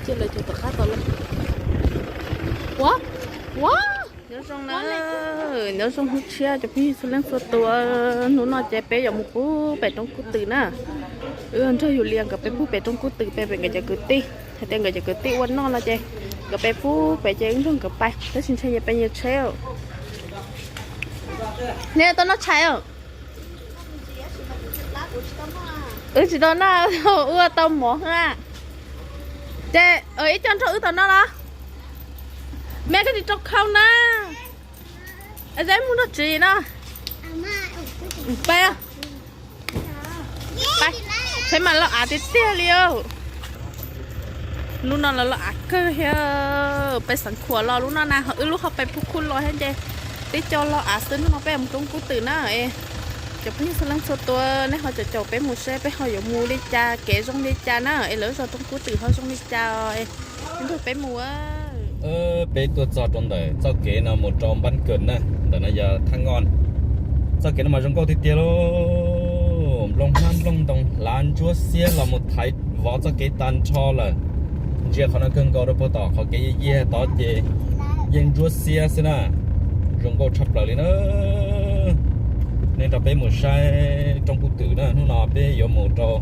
Cia lawv cov tom qab tau lawm. Ua, ua. Nyob zoo na, nyob zoo hnub tshiab cov phooj ywg txhua leej txhua tus. Hnub no ces peb yuav mus pub pem roob kub twm na. Wb nrog yus li nkawd peb pub pem roob kub twm pem, pem nkawd cov kwv tij. Hais tias nkawd cov kwv tij ua noj no ces nkawd peb pub pem ces wb nrog nkawd pais, tab sis ntshe nyias peb nyias tsheb. Nej tau noj tshais os? Wb tsis tau noj, ua tau mov na. Ces ib co nrog wb tau noj los? Me koj tsis rau khau na. Zeb mus nrog txiv no. Pais. Pais, tsheb mas loj av tiag tiag li. Lub no los loj av kawg thiab. Peb xeev khuam los lub no na, ho wb lub ho peb pub khuj los thiab ces tib co loj av xwb. Hnub no peb mus roob kub twm na. Cov phooj ywg txhua leej txhua tus, nej ho caum caum peb mus seb peb ho yuav mus li cas, kev zoo li cas na, es lawv zos roob kub twm ho zoo li cas es nrog peb mus. Peb tuaj txog rau ntawm txoj kev no mus rau Npab Kawm na, ntawm no yog Thab Ngoj. Txoj kev no mas zoo nkauj tiag tiag lauj, nplooj hlab nplooj ntoo hlav ntsuab xiab los mus thaiv vov txoj kev tag nrho lawm. Ntsia qhov no kawg nkaus rau puag tom qhov kev yiag yiag tod ces yeej ntsuab xiab xwb na. Zoo nkauj tshaj plaws li na. Nej nrog peb mus saib roob kub twm na, hnub no peb yuav mus rau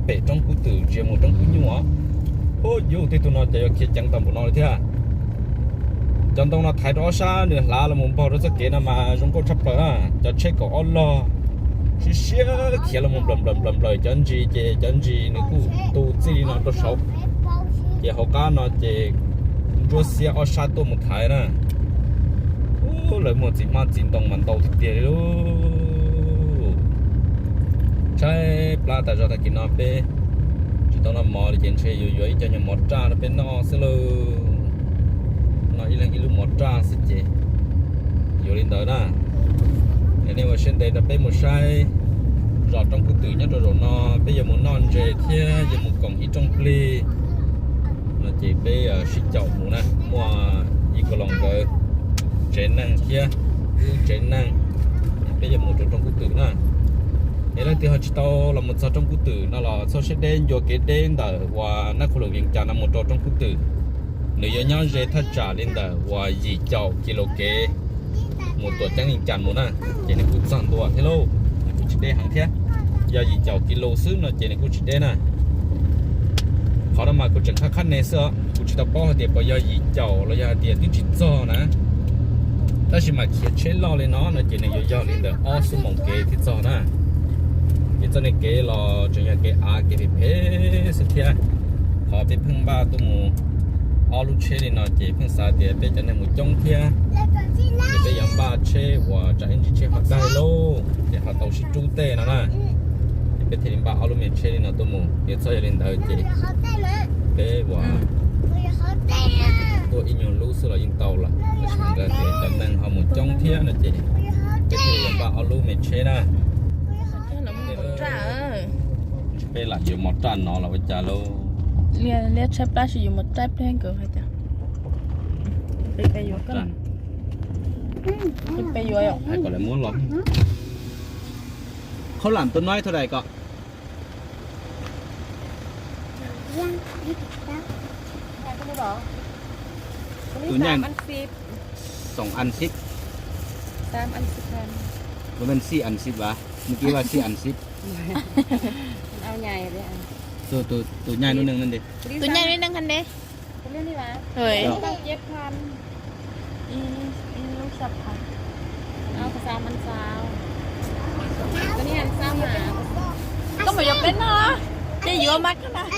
pem roob kub twm ntsia mus roob kub nyuj os. Ub, yus tej tug no ces yuav khiav ceev tau npaum no li thiab. Cov ntoo no thaiv rau ob sab nws hlav los mus npog rau txoj kev no mas zoo nkauj tshaj plaws na. Cov tsheb kaum ob log siab siab khiav los mus nplawm nplawm nplawm nplawm, cov ntsis ces cov ntsis nws kuj tu txij li no rau saud, ces hauv qab no ces ntsuab xiab ob sab tuaj mus thaiv na. Ub, lawv muag txiv hmab txiv ntoo mas ntau tiag tiag li lauj. Tshaib plab tas zog, tag kis no peb tsis tau noj mov li ces ntshe yuav yuav ib co nyuag mov raj rau peb noj xwb lauj. Noj ib leeg ib lub mov raj xwb ces yuav li ntawd na. Es nej ua siab ntev rau peb mus saib zos roob kub twm nyob rau zaum no, peb yuav mus noj ntses thiab yuav mus koom ib rooj plig no ces peb sib caum mus na. Muaj Yij Kaus Loos nkawd tsev neeg thiab wb tsev neeg, peb yuav mus rau roob kub twm na. Es leej twg ho tsis tau los mus txog roob kub twm no los txhob siab deb, ncua kev deb ntawm uas Nab Khuv Loos Vias Cas no mus rau roob kub twm, nws yuav nyob ze thaj tsam li ntawm uas yim caum kis lus kev mus Tuam Ceeb Vias Cas mus na, ces nws kuj txog ntua thiab lauj, nws kuj tsis deb heev thiab. Yog yim caum kis lus xwb no ces nws kuj tsis deb na. Qhov no mas kuv tseem qhab qhab ne xwb os, kuv tsis tau paub hais tias puas yog yim caum los yog hais tias twb tsis txog na. Tab sis mas khiav tsheb loj li no no ces nws yuav yog li ntawm ob xuab moos kev thiaj txog na. Ces txoj niag kev los tseem yog kev av kev phem phem xwb thiab. Qhov peb pheej npaj tuaj mus ob lub tsheb li no ces pheej xav tias peb cov neeg mus coob thiab, ces peb yuav npaj tsheb uas tsam ib ntsis tsheb ho daig lauj, ces ho tau sib rub tej no na. Ces peb thiaj li npaj ob lub me tsheb li no tuaj mus, yog txhob yog li ntawd ces peb uas tuaj ib nyuag lub xwb los yeej tau lawm. Tab sis mas ntawd ces cov neeg ho mus coob thiab no ces peb thiaj li yuav npaj ob lub me tsheb na. Peb lam yuav mov raj no los ua cas lauj? Liab tshaib plab tsis yuav mov raj, peb nkawd hais tias peb yuav, peb yuav kom lawv muab los. Khaub lam tôi nói thôi đây con. Tus nyaj xoom ăn ship. Ua ntej sij ăn ship vas, mus kiv vaj sij ăn ship. Tus nyaj lub neej no nti. Tus nyaj lub neej hab nti. Koj mus yuav peb noj, ces yuav mas koj na.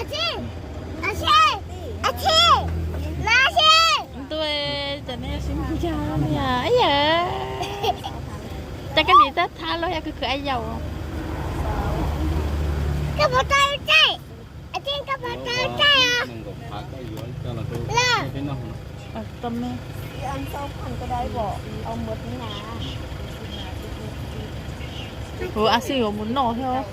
Ntu, cov nej sib ncaug yog, cas koj nim tab thab los yog kws khwv a yaum. Ua a xij yuav mus noj thiab.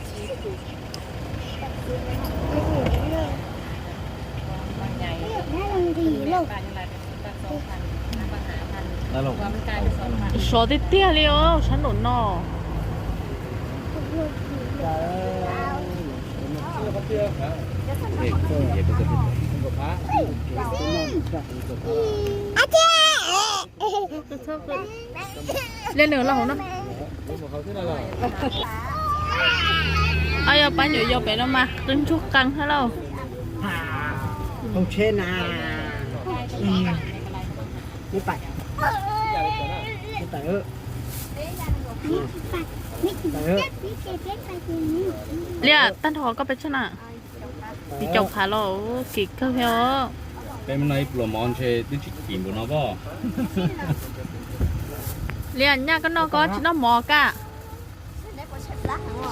Sov tiag tiag li os sab nraum no. Li nws los hauv no. Yog pab nyuam yaus pem no mas qw ntsuag qees thiab lauj. Liam, tag nrho koj pes tsawg na? Yim caum phav los kim kawg thiab os. Peb muab noj ib pluas mov ntshe twb tsis kim npaum no pob. Liam, nyaj koj noj koj tsis noj mov kaj.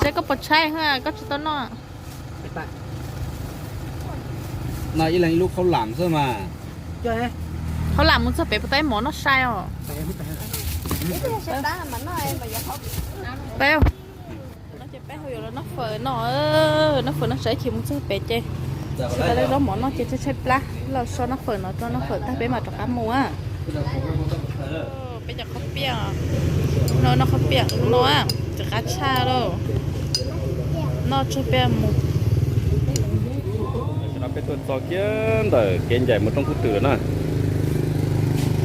Seb koj puas tshaib koj tsis tau noj. Noj ib leeg ib lub khaub lam xwb mas. Khaub lam mus txog pem puas tau ib mov noj sai os. Peb, no ces peb ho yuav los noj fawm no, noj fawm no sawv chim mus txog pem ces tsis tau zaub mov noj ces tshaib tshaib plab, los so noj fawm no, noj fawm tag peb mam rov qab mus. Peb cov qhob piaj, no noj qhob piaj no, tsis qab tshaj lauj. Noj tshuaj peb mus. Tam sim no peb tuaj txog kiag ntawm kev ncaim mus roob kub twm lawm na.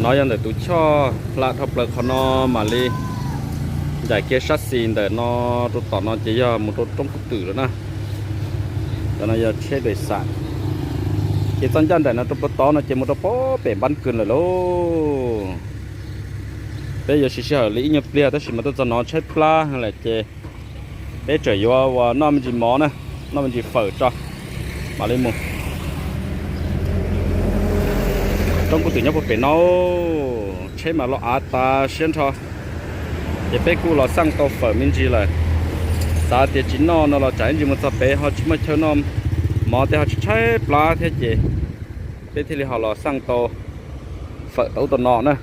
No yog ntawm tus choj hla dhau plaws qhov no mam li ncaim kiag sab xis ntawm no rau tom no ces yog mus rau roob kub twm lawm na. Cov no yog tsheb dais xam. Ces txoj ncaj nraim no rau puag tod no ces mus rau pem Npab Kws lawm lauj. Peb yuav siv sij hawm li ib nyuag pliag tab sis mas tuaj txog no tshaib plab lawm ces peb tseem yuav ua noj me ntsis mov na, noj me ntsis fawm tso mam li mus. Roob kub twm nyob puag pem no, tsheb mas los av tas siab nrho. Ces peb kuj los xaj tau fawm me ntsis lawm. Xav tias tsis noj no los tsam ib ntsis mus txog pem ho tsis muaj chaw noj mov tej ho tsis tshaib plab thiab ces peb thiaj li ho los xaj tau fawm tau ub tau no na.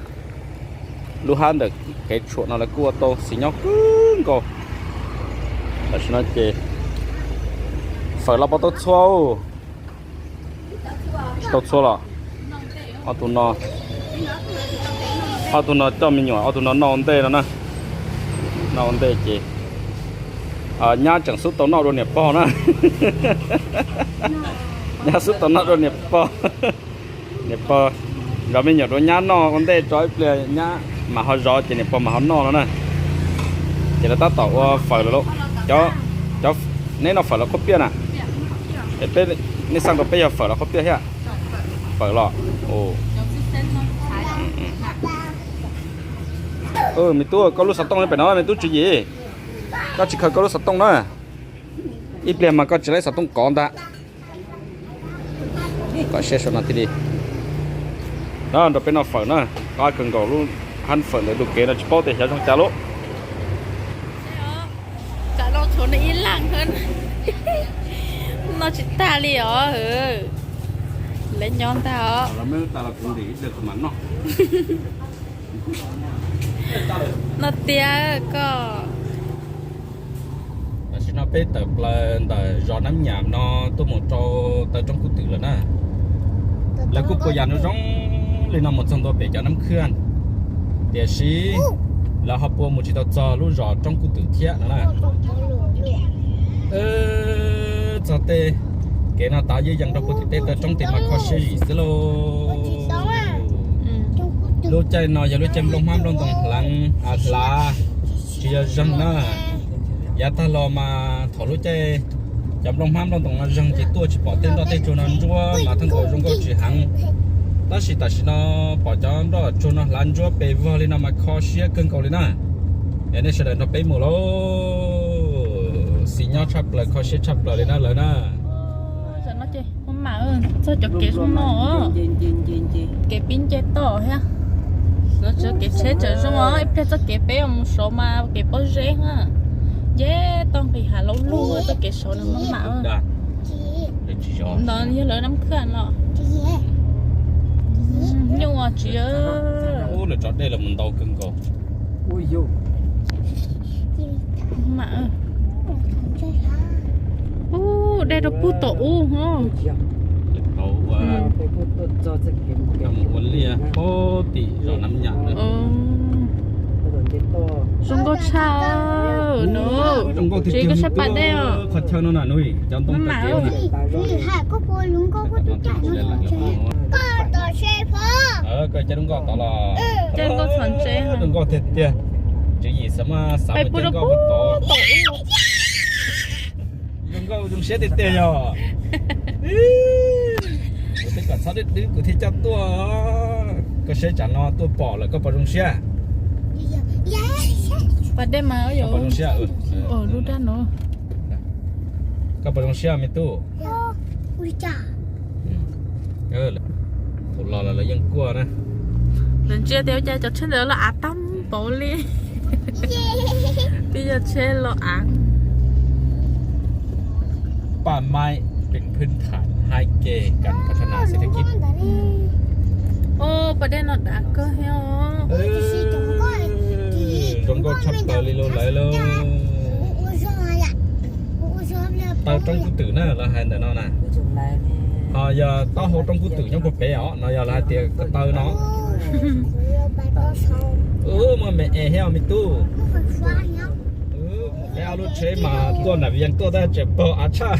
Lub hab ntawm kev tshuam no lawv kuj ua tau xis nyob kawg nkaus. Tam sim no ces fawm los puas tau txhua? Tsis tau txhua los? Ob tug no, ob tug no coj me nyuam, ob tug no noj ua ntej no na. Noj ua ntej ces nyab tseem xub tau noj dua niam pog na. Nyab xub tau noj dua niam pog. Niam pog zov me nyuam dua nyab noj ua ntej tso ib pliag nyab mam ho zov ces niam pog mam ho noj no na. Ces lawv tab tom ua fawm lawm lauj. Cov, neb noj fawm los qhuab piaj na? Es peb, nej xaj rau peb yog fawm los qhuab piaj thiab? Fawm los. Me tub, koj lub xov tooj nyob pem no me tub Tswv Yim. Koj tsis khaws koj lub xov tooj na. Ib pliag mas koj tsis laib xov tooj kov ntag. Koj siab saum no thiaj li. No nrog peb noj fawm na, qab kawg nkaus lub hab fawm ntawm tus kev no tsis paub tias xyov zoo cas lauj. Tsam no tshuav nws ib leeg, noj tsis tag li os. Lawv nyob ntag os. No tiag koj. Tam sim no peb tawm plaws ntawm zos Nab Nyam no tuaj mus rau taw Roob Kub Twm lawm na. Lawv kuj pua yam zoo zoo li no mus txog ntua pem cov Nab Khwj, tiam sis lawv ho pua mus tsis tau txog lub zos Roob Kub Twm thiab no na. Txog tej kev no tav yeej yees rau puag tim tej taw roob tim mas kho siab zim xwb lauj. Lub caij no yog lub caij nplooj hmab nplooj ntoo hlav, hlav, tsis yog zeeg na. Yav tag los mas thaum lub caij cov nplooj hmab nplooj ntoo no zeeg ces tuaj tsis pom tej nroj tej tsuag no ntsuab mas thaj nkaus zoo nkauj tsis heev. Tab sis tam sim no pom cov nroj tsuag no hlav ntsuab pes vog li no mas kho siab kawg nkaus li na. Es nej sawv daws nrog peb mus lauj. Xis nyob tshaj plaws kho siab tshaj plaws li na lawv na. Txog cov kev zoo no, kev pib nce toj thiab. Txog kev tsheb tseem zoo os, ib pliag txoj kev peb mus saud mas kev pob zeb na. Nce toj nqis hav laub lug, txoj kev saud nws maj mam. No yog lawv Nab Khwj no. Nyuj tsis. Lawv tso dej los mus ntau kawg nkaus. Ub, dej rau puag tom ub ho. Mus ua liaj pob tim zos Nab Nyam na. Zoo nkauj tshaj no. Zoo nkauj tiag tiag. Qhov chaw no na, nws cov ntoo mas. Koj cov zoo nkauj tod los. Zoo nkauj txhom ntse. Zoo nkauj tiag tiag. Tswv yim xav mas xav mus cov nkauj tod. Zoo nkauj zoo siab tiag tiag yog. Kuv twb kom txhob dwb dwb kuv thiaj coj tuaj. Koj saib tsam no tuaj pom lawm koj puas zoo siab? Pas dej mas. Koj puas zoo siab? Lub raj no. Koj puas zoo siab me tub? Thaum los los lawv yeej kuaj na. Lawv ntsia tias ua cas cov tsheb ntawd los av tag npaum li. Twb yog tsheb los av. บ้านไม้เป็นพื้นฐานให้แก่การพัฒนาเศรษฐกิจ Pas dej no dav kawg thiab. Zoo nkauj tshaj plaws li lauj lawv lauj. Taw roob kub twm na lawv hais ntawm no na. Ho yog taub hau roob kub twm nyob puag pem os, no yog lawv hais tias ko taw no. Muaj me es thiab me tub. Peb ob lub tsheb mas tuaj nram Vias tuaj tab tseem pog av tshaj.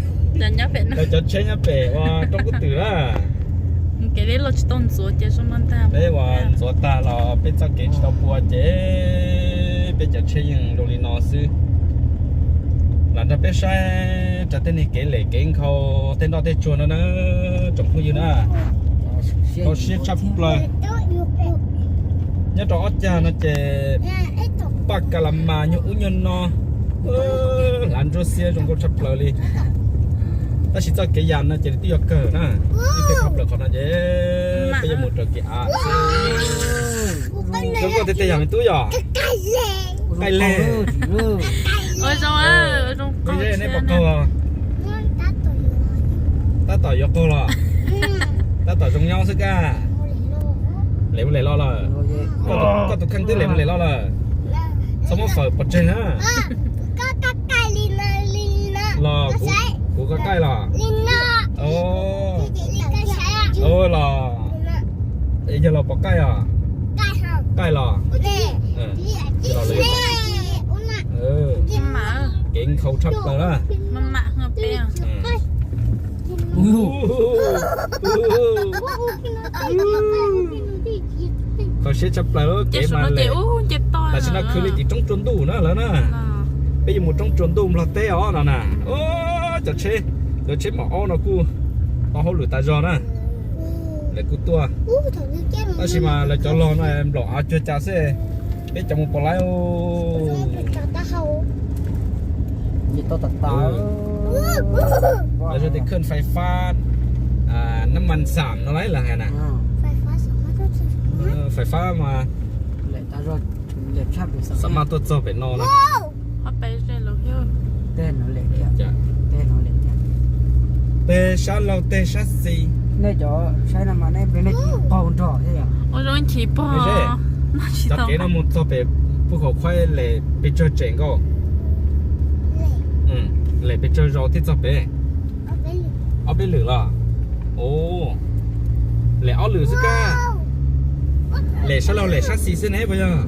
Cov tsheb nyob pem ua roob kub twm na. Peb ua ntxuav tag los peb txoj kev tsis tau pua ces peb cov tsheb yeej zoo li no xwb. Lam nrog peb saib rau tej niag kev lem kev nkhaus tej nroj tej tsuag no na, tsoom phooj ywg na. Kho siab tshaj plaws. Nyob rau ob cag no ces paj ka la mas nyuag ub nyuag no, hlav ntsuab xiab zoo nkauj tshaj plaws li. Tab sis txoj kev yam no ces twb yog kawg na, ib pliag tshaj plaws qhov no ces peb yuav mus raws kev av xwb. Zoo nkauj tiag tiag yog me tub yog. Qaij leg. Neb puas qaug? Tab tom yuav qaug los? Tab tom zoo nyob xwb kab. Lem mus lem los lawm. Koj tus kheej twb lem mus lem los lawm. Txhob muab fawm pov tseg na. Los kuv koj qaij los? Los yog los pov qaij os? Qaij los? Kev nkhaus tshaj plaws na. Kho siab tshaj plaws kev mas lem. Tam sim no khwv li tim roob tsua ntuj na lawm na. Peb yuav mus roob tsua ntuj Nplog teb os no na. Cov tsheb, cov tsheb maum aub no kuj tau hauj lwm tas zog na. Lawv kuj tuaj. Tab sis mas lawv cov log no nplaum av cuag cas xwb. Peb cov mus pom lawm. Lawv tias khwj fais fab, nab mas xam no lawv hais na. Fais fab mas xam mas tuaj txog pem no na. Tej sab laug tej sab xis. Cov kev no mus txog pem puag khaum khuaib lem pes tsawg tsev nkauj. Lem pes tsawg zaus thiaj txog pem? Ob peb lwm los? Lem ob lwm xwb kab. Lem sab laug lem sab xis xwb ne puas yog?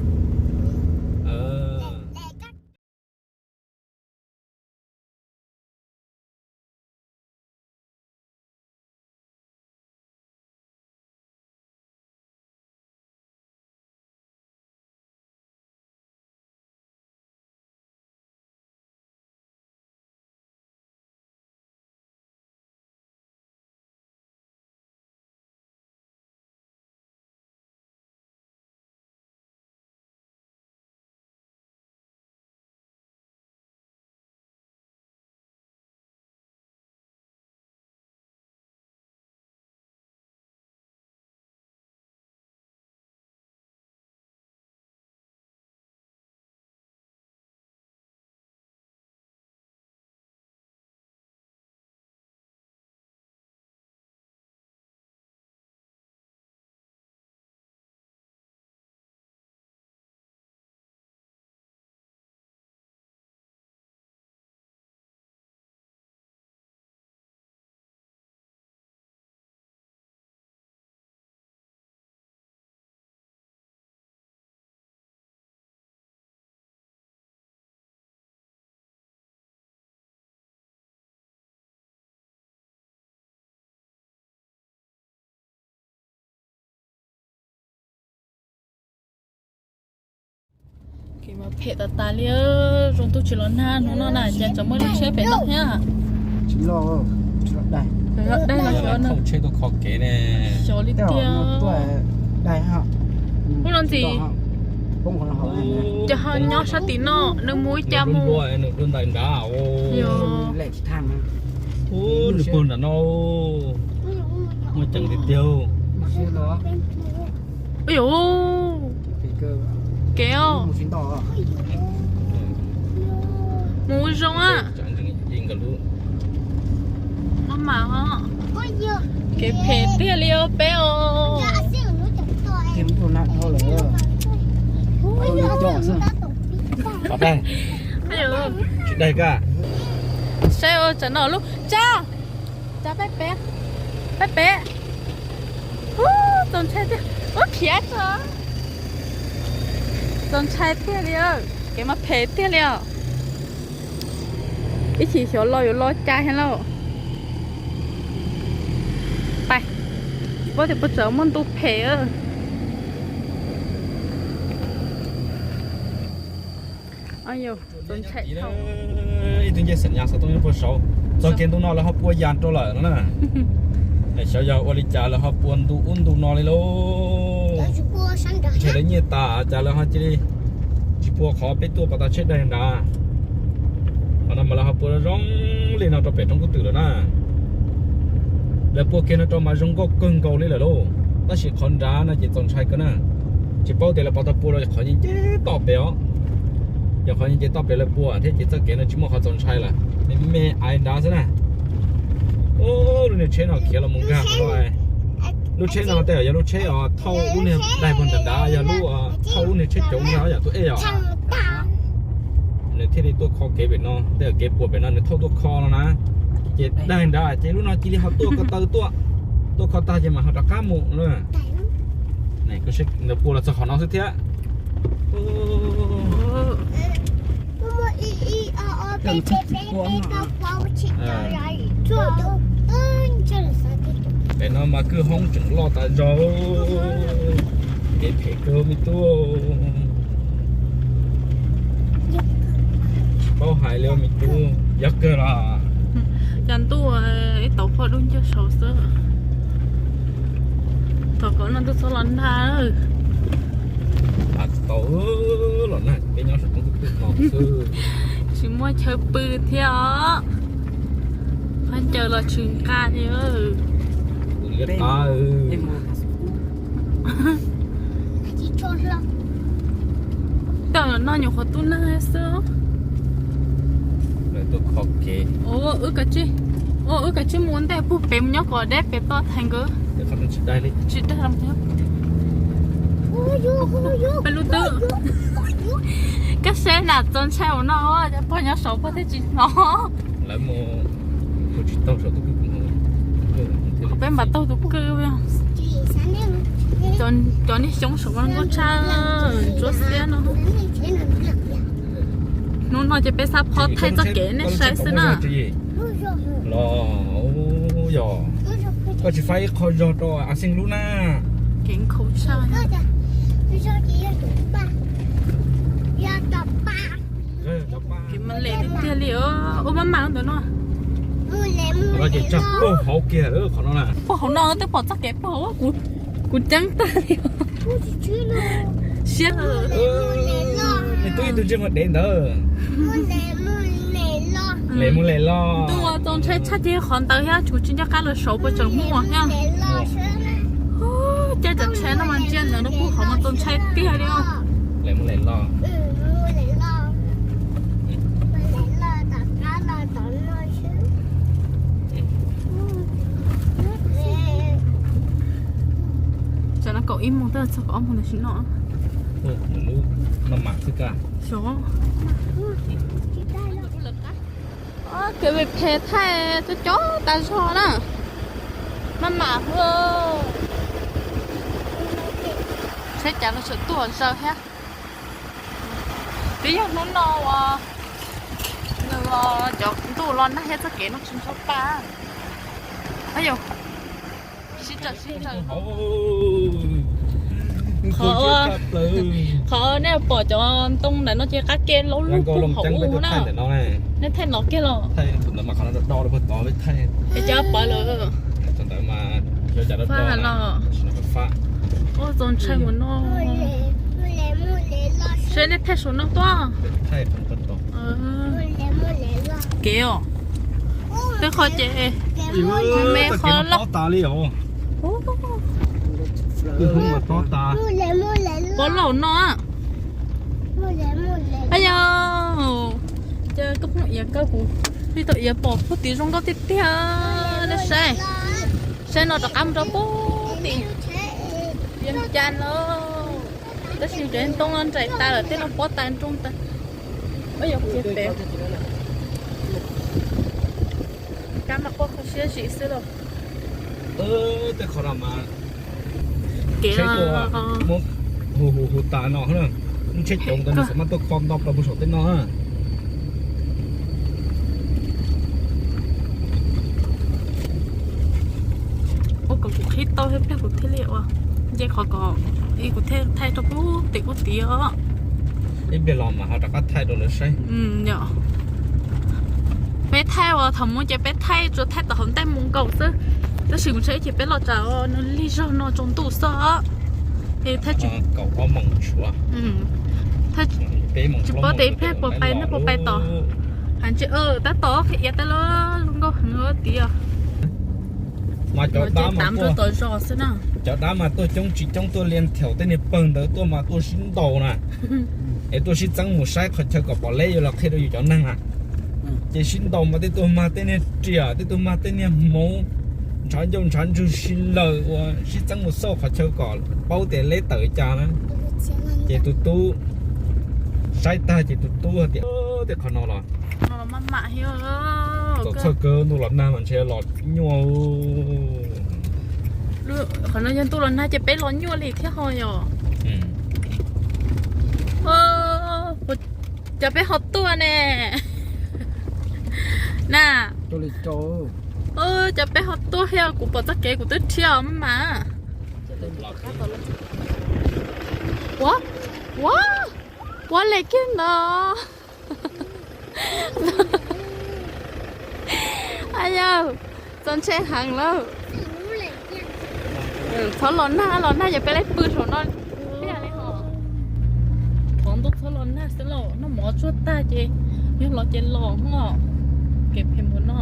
Phem tas tas li, zoo ntuj tsis los nag hnub no na, cas tseem muaj lub tsheb phem no thiab. Tsis los, tsis los daig, tsis los daig los xyov na. Tsheb tuaj kho kev ne. Xyov li tiag. Ub no ntxim, ces ho nyob sab tim no, nws mus ib cas mus. Nws dua ntais nrad. Yog. Ub, nws puag nram no. Muaj ceem tiag tiag. Ub yus, kev os. Mus ua zoo a. Maj mam os. Kev phem tiag li os peb os. Tsis daig, tsis daig koj. Saib ua tsam no lub tsa, tsa peb pem, peb pem. Ub, txaus ntshai tiag, ub khiav tso. Txaus ntshai tiag li, kev mas phem tiag li os. Ib chim xyov los yuav los cas thiab lauj. Pais, paub tias puas tseem muaj ntu phem. Ib tug ncej xeem nyas xov tooj nyob puag saud. Txoj kev ntu no lawv ho pua yas rau lawm no na. Xyov yog ua li cas lawv ho pua ntu ub ntu no li lauj. Ntshe lawv nyiaj tas cas lawv ho cia li tsis pua qhov peb tuaj pas tas tsheb daig nrad. Qhov no mas lawv ho pua zoo li no rau pem roob kub twm lawm na. Lawv pua kiag no rau mas zoo nkauj kawg nkaus li lawm lauj. Tab sis qhov nrad no ces txaus ntshai kawg na. Tsis paub tias lawv puas tau pua los yog qhov nce nce toj pem os. Yog qhov nce nce toj pem lawv pua thiab ces txoj kev no tsis muaj qhov txaus ntshai lawm, me me ais nrad xwb na. Ub, lub niag tsheb no khiav los mus nkag qhov no. Lub tsheb no tej zaum yog lub tsheb uas thauj lub niag daig puag nram nrad, yog lub thauj lub niag tsheb cauv ntag yam tus ej os. Nws thiaj li tuaj kho kev pem no, tej zaum kev puas pem no nws thauj tuaj kho no na. Ces daig nrad ces lub no cia li ho tuaj ko taw tuaj, tuaj kho tag ces mam ho rov qab mus na. Nws pua los txog qhov no xwb thiab. Pem no mas kwj hoob tseem loj tas zog. Kev phem kawg me tub. Tsis paub hais li me tub, yog kawg los. Cas ntuj ib tauv poj dub nciab saud xwb. Thaum kom no ntuj txhob los nag. Tsis tau los nag, peb nyob saum roob kub twm no xwb. Tsis muaj chaw pw thiab os. Qhov ncaws los tsis nqa li. Tej zaum no nyuam qhuav tub nag xwb. Wb kav tsij mus ua ntej puag pem mus nyob kom deb pem toj theem nkawd. Tsis daig los peb lub twb. Koj saib na, txaus ntshai ua no, cov pog nyob saum pog thiaj tsis hnov. Peb mam taug tus kwj. Cov niag xyoob saum no nkauj tshaj, ntsuab xiab no. Hnub no ces peb xav phob thaij txoj kev nej saib xwb na. Los, yog koj tsis faib ib qho zog rau a xeej lub na. Kev nkhaus tshaj. Kev mas lem tiag tiag li os. Ua maj mam ntawm no. Puag hauv kiag qhov no na. Puag hauv no twb pom txoj kev puag hauv, kuv ceeb tag li. Siab. Nws twb ib tug ntsej muag dev ntawd. Lem mus lem los. Ntuj, txaus ntshai tshaj, ces qhov ntawd thiab kuv tsis nco qab lawv saud puas tseem muaj thiab. Caij tsheb no mas ntsia ntawm no puag hauv mas txaus ntshai tiag li. Tsam no kaum ib moos twb txog kaum ob moos tam sim no. Xyov. Kev phem thaij coob coob tas zog na. Maj mam hwj. Saib cas no tseem tuaj zaws thiab. Twb yog hnub no uas nws cov ntuj los nag thiab txoj kev no tsis ntshaw pa. Sib tawm sib tawm. Qhov, qhov nej pom cov ntoo ntawm no ces qab ke laub lug pug hauv ub na. Nej thaij no kiag los? Es cov pawv lawm. Fab los. Ua txaus ntshai mus no. Seb nej thaij saum no tuaj. Kev os. Tej qhov ces me qhov loj tas li os. Pob laum no. Aj yog, cas koj phooj ywg koj kuv li tau ywg pom puag tim zoo nkauj tiag tiag. Nej saib, saib no rov qab mus rau puag tim Vias Cas no. Tab sis cov ntoo no nraim tas lawm, tej no pob tas nroo tas. Kab mas quaj kho siab zim xwb lauj. Tej qhov no mas kev hu hu hu tas no, tsheb coob ntawd nws xam maj tuaj kho nto plaws puag saum tej no. Ua kom kuv qhib tau thiab pliag kuv thiaj li ua, nce qhov kom ib kuv thiaj thaij rau puag tim ub tid os. Ib pliag los mas ho rov qab thaij rau lawv saib. Peb thaij uas thaum mus ces peb thaij tsuas thaij tom hauv ntaj mus nkaus xwb, tab sis kuv ntshe ib chim peb los tsam nws lig zog no tsaus ntuj xwb. Tsis paub tias ib pliag puas pais, nej puas pais tod. Has ntsis tab tom qhib iav tas lawm, zoo nkauj heev tid os. Mas cov dab mas tuaj, cov dab mas tuaj coob tsis coob tuaj lia thaum tej niag pawg ntawd tuaj mas tuaj sib ntaus na. Es tuaj sib txeeb mus saib qhov chaw kom pom leb yuav los qhia rau yus cov neeg na. Ces sib ntaus mas tej tug mag tej niag riam, tej tug mag tej niag hmoov, ntshav ncauj ntshav ntswg si lawm uas sib txeeb mus xauj qhov chaw kom paub tias leb tawm cas na. Ces tus tub saib tag ces tus tub hais tias, tej qhov no los txaus txhawj kawg, ntuj los nag mas ntshe los nyuaj. Qhov no yog ntuj los nag ces peb los nyuaj li thiab ho yog. Cas peb ho tuaj ne? Na, cas peb ho tuaj thiab, kuv pom txoj kev kuv twb rhiab os mas. Ua, ua, ua le kiag ntawd. Aj yawg, txaus ntshai heev lawm. Txhob los nag, los nag ces peb lawv pw saum no. Thov ntuj txhob los nag xwb lauj, noj mov tsuag tag ces yog los ces los hos. Kev phem npaum no.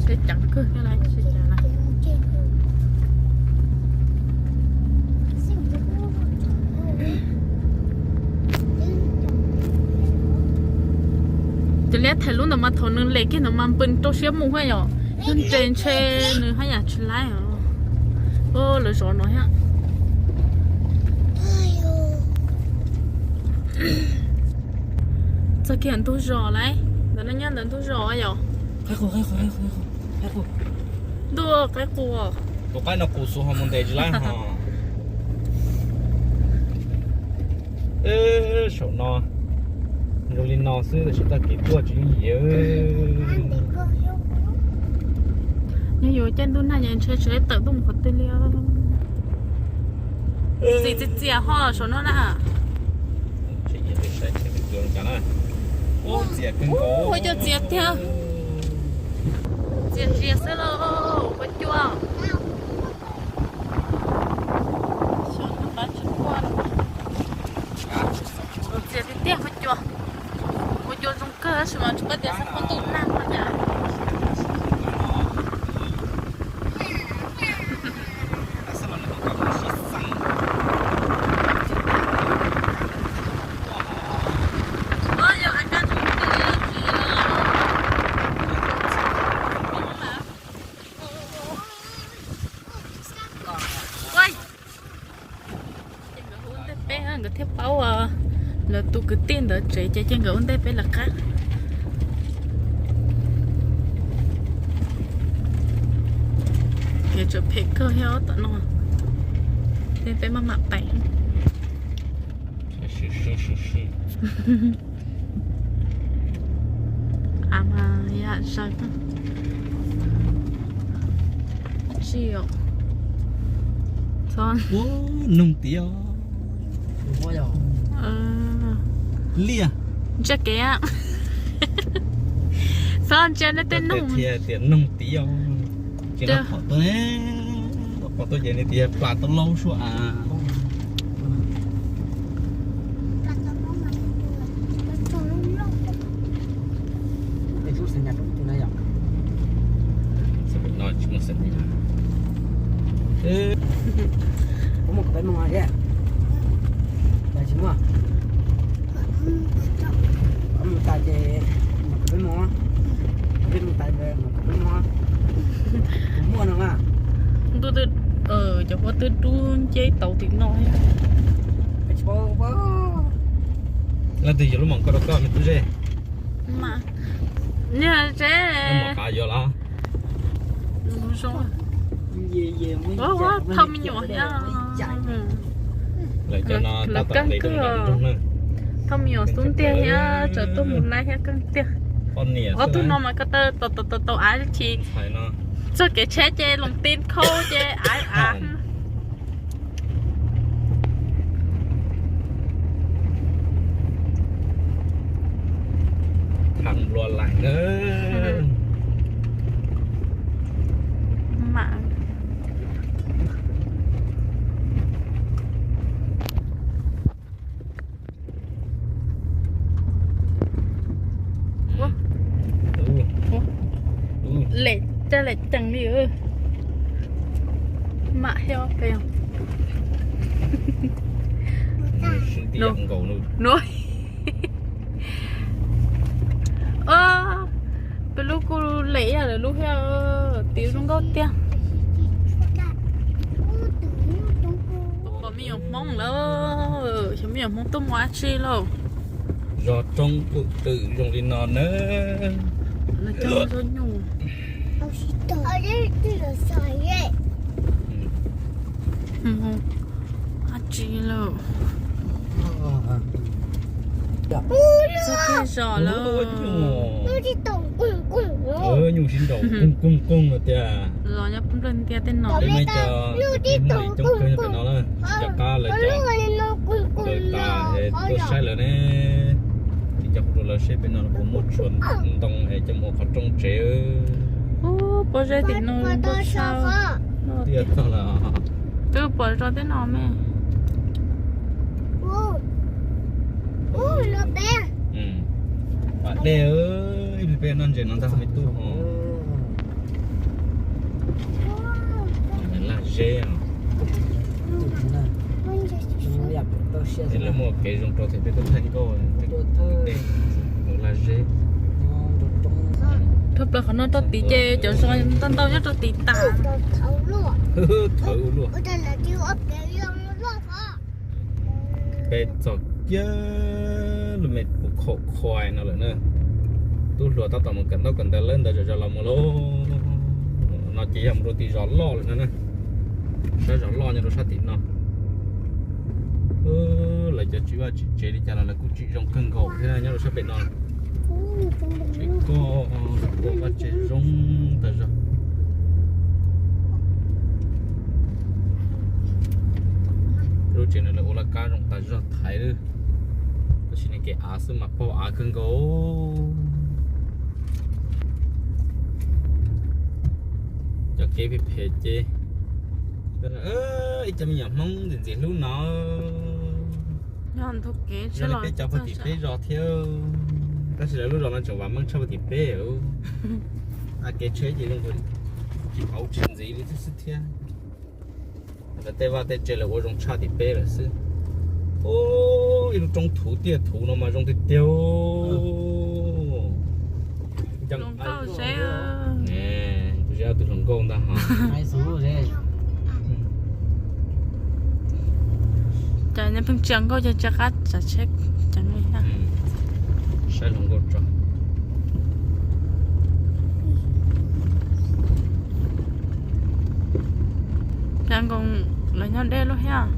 Seb cav kawg thiab na, seb cav na. Cov liab thaim lub ntawd mas thaum nws les kiag ntawd mas npws rau siab mus thiab yom. Yog nres ntshe nws haj yam tsis laib os. Lawv zov no thiab. Txog kiag ntug zos lawm, ntawm no nyob ntawm ntug zos yom. Ntuj, qaib qus. Tus qaib no qus xwb ho mus ntes tsis laib ho. Saum no zoo li no xwb tab sis txoj kev tuaj tsis yooj yim. Yog yuav caij ntuj nag ces ntshe tsis tawm tuaj mus qhov twg li. Txias txias txias ho saum no na. Ua cas txias tiag. Txias ntsia xwb lauj, huab cua. Txias tiag tiag huab cua. Huab cua zoo kawg tab sis mas tsis paub tias xab phob ntuj nag no cas. Ces nkawd hu ua ntej peb, nkawd thiaj paub lawv tus kwv tij ntawd tsev ces, ces nkawd ua ntej peb lawv qab. Kev tseem phem kawg thiab tom no, peb maj mam pais. Mas yam zaws. Dab tsi os? Noog tiav. Liaj. Ntsia kev. Txhob ntsia nej tej noog. Tias noog tiav. Tsis qab phom tuaj, phom tuaj ces nws tias plas tau laub suab a. Xav no tsis muaj xav no. Kuv mus kom peb mus thiab. Tsis muaj. Mus tas ces mus kom peb mus. Peb mus tas ces mus kom peb mus. Kuv muaj no mas. Ntuj twb, cov huab twb dub nceb tau tim no. Leej twg yuav lub mom koj rau koj me tub zej? Niag tsev. Mom qav yuav los. Thauj me nyuam thiab. Lawv cov no tab tom nqis loo nroog na. Thauj me nyuam xub ntiag thiab tseem tuaj mus laij thiab keej tiag. Ob tug no mas ko taw tau tau tau av tsis. Txog kev tsheb ces loos tib khaub ces av av. Thaj nplua laim na. Mam. Lem caj lem cees li. Mam thiab peb. Peb lub kuj lem ib yam lawv lub thiab, tiv zoo nkauj tiag. Pom me nyuam Hmoob lawm, xyov me nyuam Hmoob tuaj mus dab tsi lauj. Zos roob pum twm zoo li no na. Dab tsi lawm. Txog kiag zos lawm. Nyuj sib nraus koog koog koog no tiag. Los nyob Nplog Ntiaj teb no. Peb Hmoob cov tib Hmoob coob kawg nyob pem no na, tsis nco qab lawv cov lawv tas es tuaj saib lawv ne. Tsis nco qab rau lawv seb pem no puas muaj tshuaj ntoo es coj mus ua qhov rooj tsev. Pob zeb tim no tiag txog lawm. Twb pom zos tej no me. Pas dej, ib pliag peb noj ntses no ntag me tub. Laj zeb os. Lawv muaj kev zoo rau tias peb tuaj thaij nkauj, laj zeb. Thawj plaws qhov no rau tid ces cov zos ntau ntau nyob rau tid tas. Thawv luaj. Peb txog kiag lub me pus khaum khuai no lawm na. Tub hluas tab tom mus kawm ntaub kawm ntawv lawm ntawd zom zaws los mus lauj. No ces yog mus rau tim zos loj lawm no na. Sab zos loj nyob rau sab tim no. Lawv cov tsis vaj tsis tsev li cas los lawv kuj tsim zoo kawg nkaus thiab nyob rau sab pem no. Tsev koj, vaj tsev zoo tas zog. Lub tsev no lawv ua laj kab zoo tas zog thaiv, tab sis ne kev av xwb mas pog av kawg nkaus. Cov kev phem phem ces ib co me nyuam Hmoob ntxim ntxim hlub no. Yog li peb cov puag tim peb zos thiab, tab sis lawv lub zos no tseem vam meej tshaj puag tim peb. A kev tsheb ces zoo tsis pauv tsis ntxiv li xwb thiab. Lawv tej vaj tej tsev lawv ua zoo tshaj tim peb lawm xwb. Ib lub roob thuv tiaj thuv no mas zoo tiag tiag. Tus zeb tus hluas nkauj ntag ho. Cas nyob pheej tsia nkauj ces tsia qab tsav tsheb. Saib hluas nkauj tso. Cov nkoos lawv nyob deb lub thiab.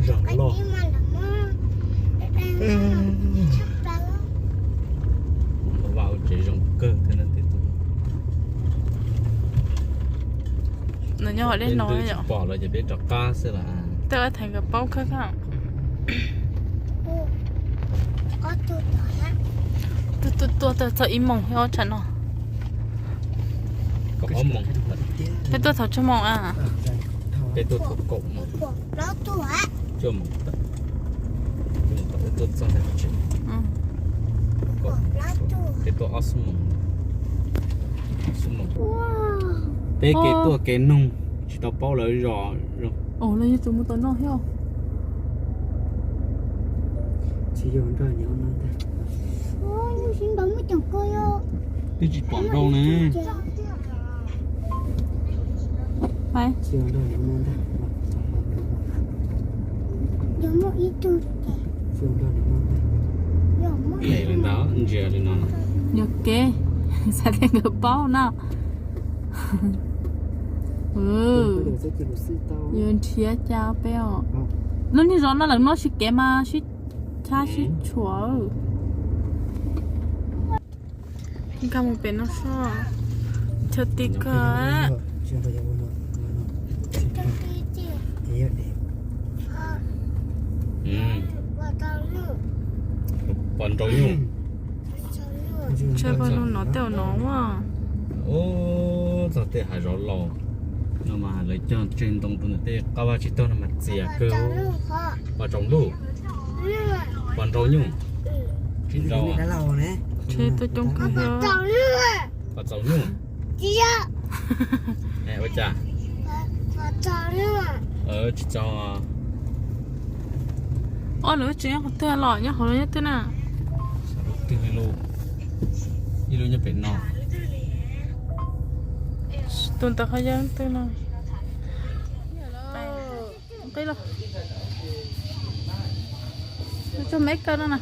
Zos loj. Ua vam ua Ho dej no yom. Pom los ces peb rov qab xwb las. Tej ob thaiv nkawd paub khab khab. Tuaj tuaj tuaj txog ib moos thiab ob tsam no. Kaum ob moos. Peb tuaj thaum tsawg moos a? Peb tuaj thaum kaum moos. Cuaj moos tawm. Cuaj moos tawm peb tuaj txog ntawm tsev. Kaum, peb tuaj ob xuab moos. Ob xuab moos. Peb kev tuaj kev noog tsis tau paub lawv zos. Los yog tus mus tom no thiab. Twb tsis pom nrau ne. Ntsia li no. Yog kev, xav tias nkawd paub no. Yuav nrhiav cas peb os. Lub niag zos no lawv no sib kev mas sib chab sib tshuam. Nkag mus pem no soj, chaw ti kawg. Pom nrau nyuj. Ntshe pog lug nov tej no a. Ub, txog tej hav zov laus no mas lawv cog tseg ntoo rau ntawm tej qab vaj tsib taug no mas txias kawg. Pom tsaus ntuj, pom nrau nyuj, tsis nrau. Ntshe tuaj coob kawg thiab. Pom tsaus nyuj. Ua cas? Tsis tsaus. Ob, lawv tseem nyob qhov twg los nyob hauv los nyob twg na? Twg ib lub, ib lub nyob pem no. Tus ntawd qhov yog twg no? Qib los. Tso me kawg no na.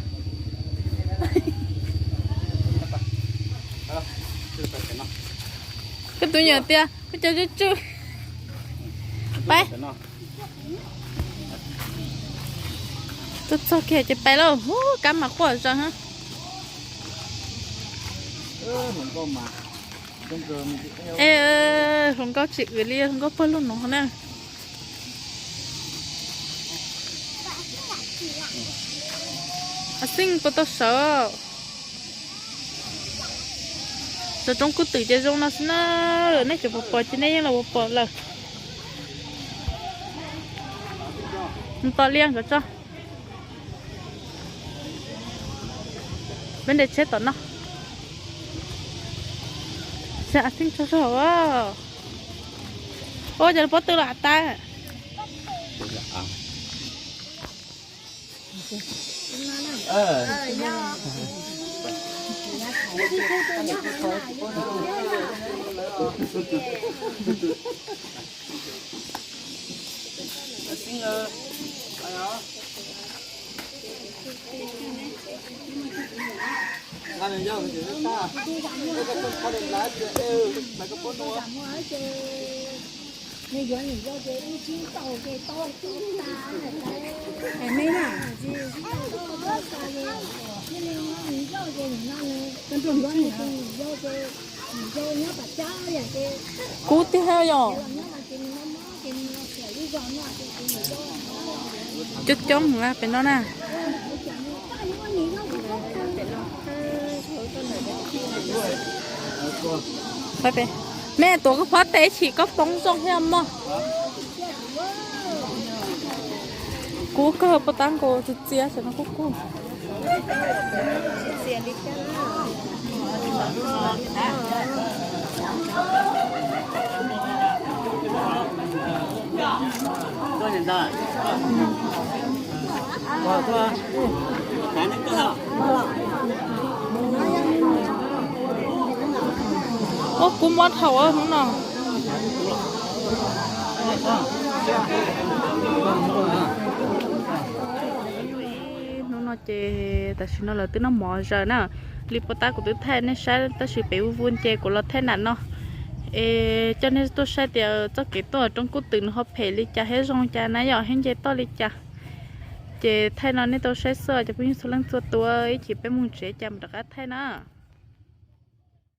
Koj tus nyuam tias koj cov tsw tsw. Peb tuaj txog kiag ces peb lauj, ub, kab mas quaj zog. Hluas nkauj tsis wm li, hluas nkauj pog lug no na. A xeej puas tau sawv? Zos Roob Kub Twm ces zoo no xwb na, nej cov puas pom ces nej yeej los puas pom lawm. Tos liaj nkawd tso. Peb nres tsheb tom no. Saib a xeej tsaug zog. Ua cas lub pob tw los av tag. Kub tiag yom. Coob coob pem no na. Mej tuav koj pob tw chim koj poob zoo thiab mog. Kub kawg, puas tab nkaus txias txias xwb no kuj kub. Ub, kub mob dhau hnub no. Hnub no ces tam sim no lawv twb noj mov zaws na. Li puas tab kuv twb thaij nej saib tab sis pem vuj vuj ces kuv los thaij nram no es coj nej tuaj saib tias txoj kev tuaj Roob Kub Twm nws ho phem li cas thiab zoo cas na yom, thiab nce toj li cas. Ces thaij no nej tau saib xwb cov phooj ywg txhua leej txhua tus, ib chim peb mus tsev cas mus rov qab thaij na.